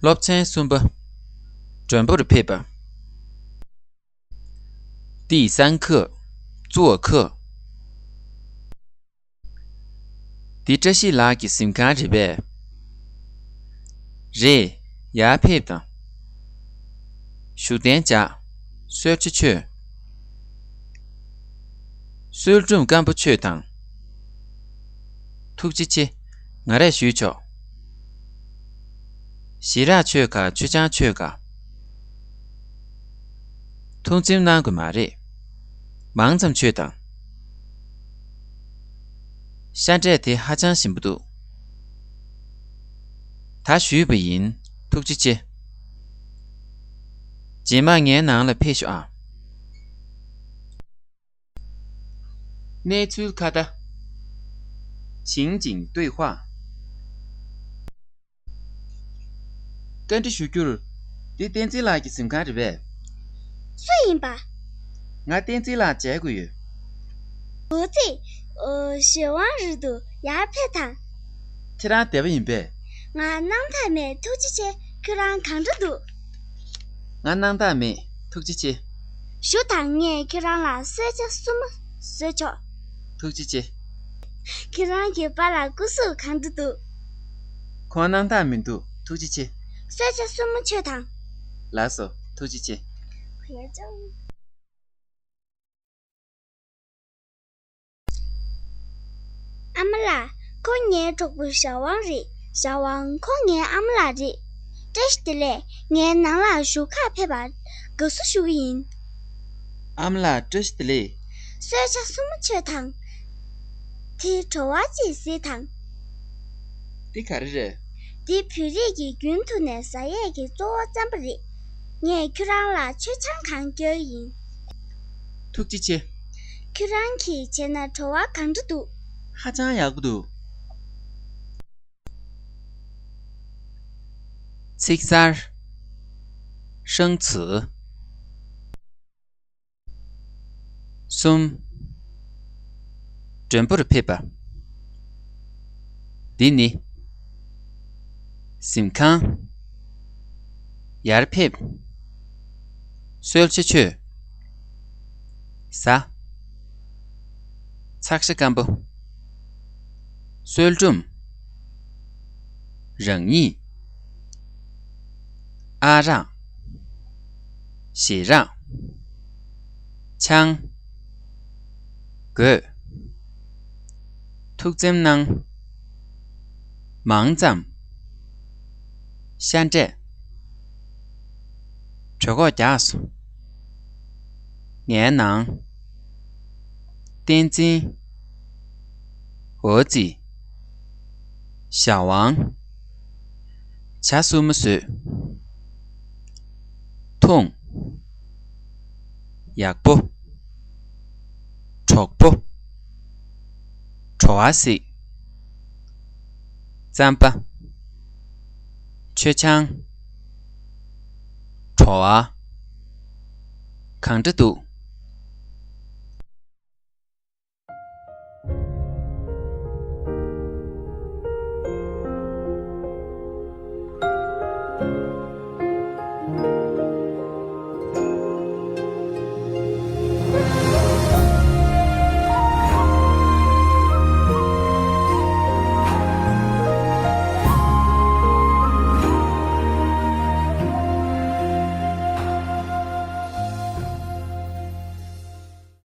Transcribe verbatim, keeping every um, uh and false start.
སློབ་ཚན་གསུམ་པ། མགྲོན་པོར་ཕེབས་པ། 第三课，做客。 འདི་བཀྲ་ཤིས་ལགས་ཀྱི་གཟིམ་ཁང་རེད་པས། རེད། ཡར་ཕེབས་དང་། བཞུགས་གདན་འཇགས། གསོལ་ཇ་མཆོད། གསོལ་ཀྲུམ་སྐམ་པོ་མཆོད་དང་། ཐུགས་རྗེ་ཆེ། ང་རས་ཞུས་ཆོག། ཞི་རགས་མཆོད་ག། མཆོད་ཆང་མཆོད་ག། ཐུགས་འཚེམ་གནང་དགོས་མ་རེད། མང་ཙམ་མཆོད་དང་། ཤ་འབྲས་དེ་ཧ་ཅང་ཞིམ་པོ་འདུག། ད་ཞུས་པ་ཡིན། ཐུགས་རྗེ་ཆེ། རྗེས་མ་ངའི་ནང་ལ་ཕེབས་ཤོག་ཨ། གནས་ཚུལ་ཁ་བརྡ། 情景对话。 བཀའ་འདྲི་ཞུ་རྒྱུར། འདི་བསྟན་འཛིན་ལགས་ཀྱི་གཟིམ་ཁང་རེད་པས། སུ་ཡིན་པ། ང་བསྟན་འཛིན་ལགས་མཇལ་དགོས་ཡོད། འོ་ཙི། ཨོ། གཞན་དབང་རེད་འདུག། ཡར་ཕེབས་དང་། ཁྱེད་རང་བདེ་པོ་ཡིན་པས། ང་སྣང་དག་མེད། ཐུགས་རྗེ་ཆེ། ཁྱོད་རང་གང་འདྲ་འདུག། ང་སྣང་དག་མེད། ཐུགས་རྗེ་ཆེ། བཞུགས་དང་། ངས་ཁྱོད་རང་ལ་གསོལ་ཇ་གསུམ་མ་བཟོས་ཆོག། ཐུགས་རྗེ་ཆེ། ཁྱོད་རང་གི་པཱ་ལགས་སྐུ་གཟུགས་གང་འདྲ་འདུག། ཁོང་སྣང་དག་མི་འདུག། ཐུགས་རྗེ་ཆེ། གསོལ་ཇ་གསུམ་མ་མཆོད་དང་། ལགས་སོ། ཐུགས་རྗེ་ཆེ། ཨ་མ་ལགས། ཁོང་ངའི་གྲོགས་པོ་ཞའོ་ཝང་རེད། ཞའོ་ཝང་ཁོང་ངའི་ཨ་མ་ལགས་རེད། བཀྲ་ཤིས་བདེ་ལེགས། ངའི་ནང་ལ་བཞུགས་ཁར་ཕེབས་པར་དགའ་བསུ་ཞུ་གི་ཡིན། ཨ་མ་ལགས་བཀྲ་ཤིས་བདེ་ལེགས། གསོལ་ཇ་གསུམ་མ་མཆོད་དང་། དེ་བྲོ་བ་ཅིག་གཟིགས་དང་། འདི་ག་རེ་རེད། འདི་བོད་རིགས་ཀྱི་རྒྱུན་མཐུད་ནས་ཟ་ཡས་ཀྱི་གཙོ་བོ་རྩམ་པ་རེད། ངས་ཁྱོད་རང་ལ་མཆོད་ཆང་གང་སྐྱེལ་ཡིན། ཐུགས་རྗེ་ཆེ། ཁྱོད་རང་གིས་བྱས་ན་བྲོ་བ་གང་འདྲ་འདུག། ཧ་ཅང་ཡག་པོ་འདུག། ཚིག་གསར། 生词。 གསུམ། མགྲོན་པོར་ཕེབས་པ། འདི་ནི། གཟིམ་ཁང་། ཡར་ཕེབས། གསོལ་ཇ་མཆོད། ཟ། ཚགས་ཤ་སྐམ་པོ། གསོལ་ཀྲུམ། རང་ཉིད། ཨ་རག། ཞེ་རག། ཆང་། གོས། ཐུགས་འཚེམ་གནང་། མང་ཙམ། ཤ་འབྲས། གྲོད་ཁོག་རྒྱགས་སོང་། ངའི་ནང་། བསྟན་འཛིན། འོ་ཙི། ཞའོ་ཝང་། ཇ་གསུམ་མ་བཟོས། འཐུང་། ཡག་པོ། གྲོགས་པོ། བྲོ་བ་གཟིགས། རྩམ་པ། མཆོད་ཆང་། བྲོ་བ། གང་འདྲ་འདུག།